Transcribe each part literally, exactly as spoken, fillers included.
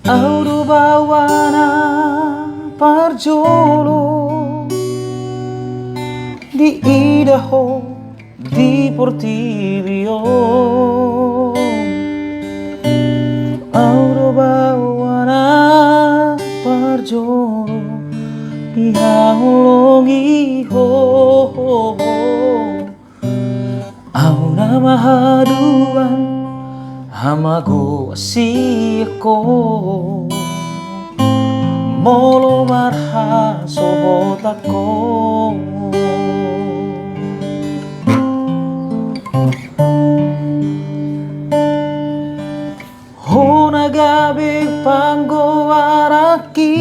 Au do baoa na parjolo diida ho di portibi on. Au do baoa na parjolo dihaholongi ho. Au nama haduan hamagoan sian ho. Molo marhasohotan ho, ho na gabe panggoarangki,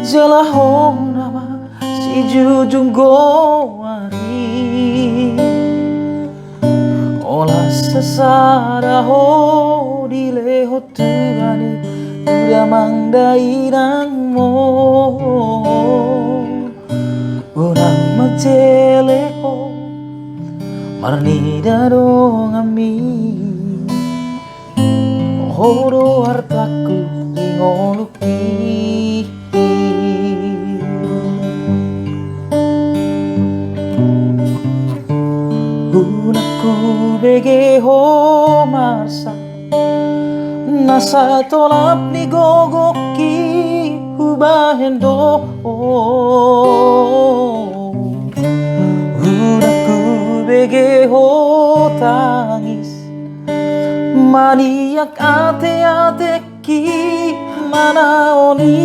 jala ho nama sijujung goar i. Holan sasada ho dilehon Tuhan i tu damang dainangmon. Unang manjele ho marnida donganmi. Ho do artangku di ngolungki. Unang hubege ho marsak, na satolap ni gogongki hubahen do. Unang hubege ho tangis, maniak ateatengki manaon i.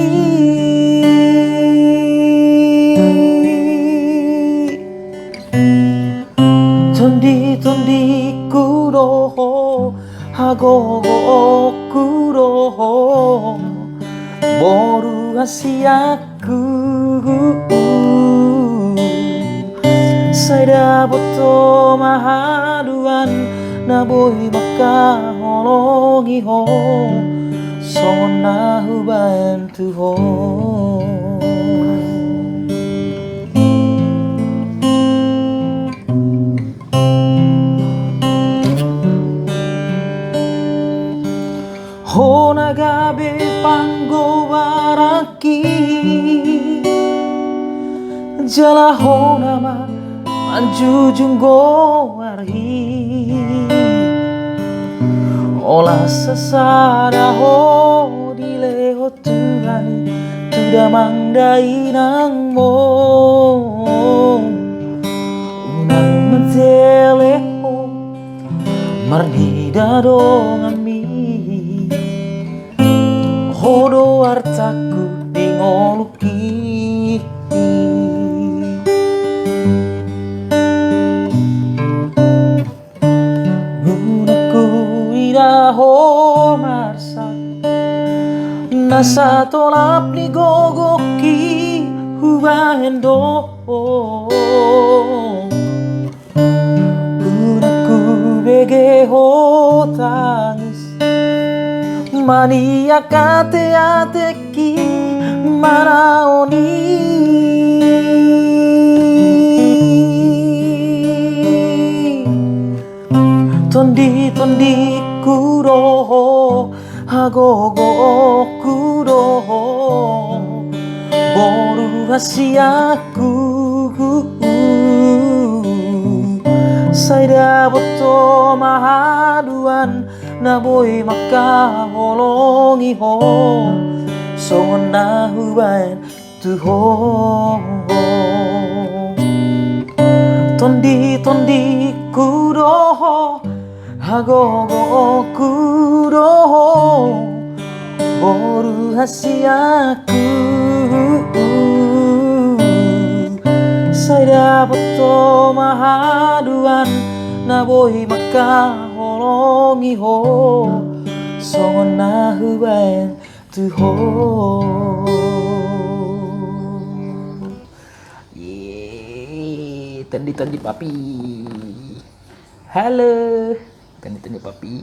Tonditondingku do ho, hagogoonku do ho, boru hasian ku. Sai dapot ho ma haduan na boi mangkaholongi ho, songon na hubahen tu ho. Ho na gabe panggoarangki, jala ho nama manjujung goar i. Holan sasada ho dilehon Tuhan i tu damang dainangmon. Unang manjele ho marnida donganmi. Ho do artangku di ngolungki. Unang huida ho marsak, na satolap ni gogongki hubahen do. Unang hubege ho tangis, maniak ateatengki manaon i. Tonditondingku do ho, hagogoonku do ho, boru hasian ku. Sai dapot ho ma haduan na boi mangkaholongi ho, songon na hubahen tu ho. Tonditondingku do ho, hagogoonku do ho, boru hasian ku. Sai dapot ho ma haduan na boi mangkaholongi ho, songon na hubahen tu ho. Ye, tondi-tondi papi. Halo. Tondi-tondi papi.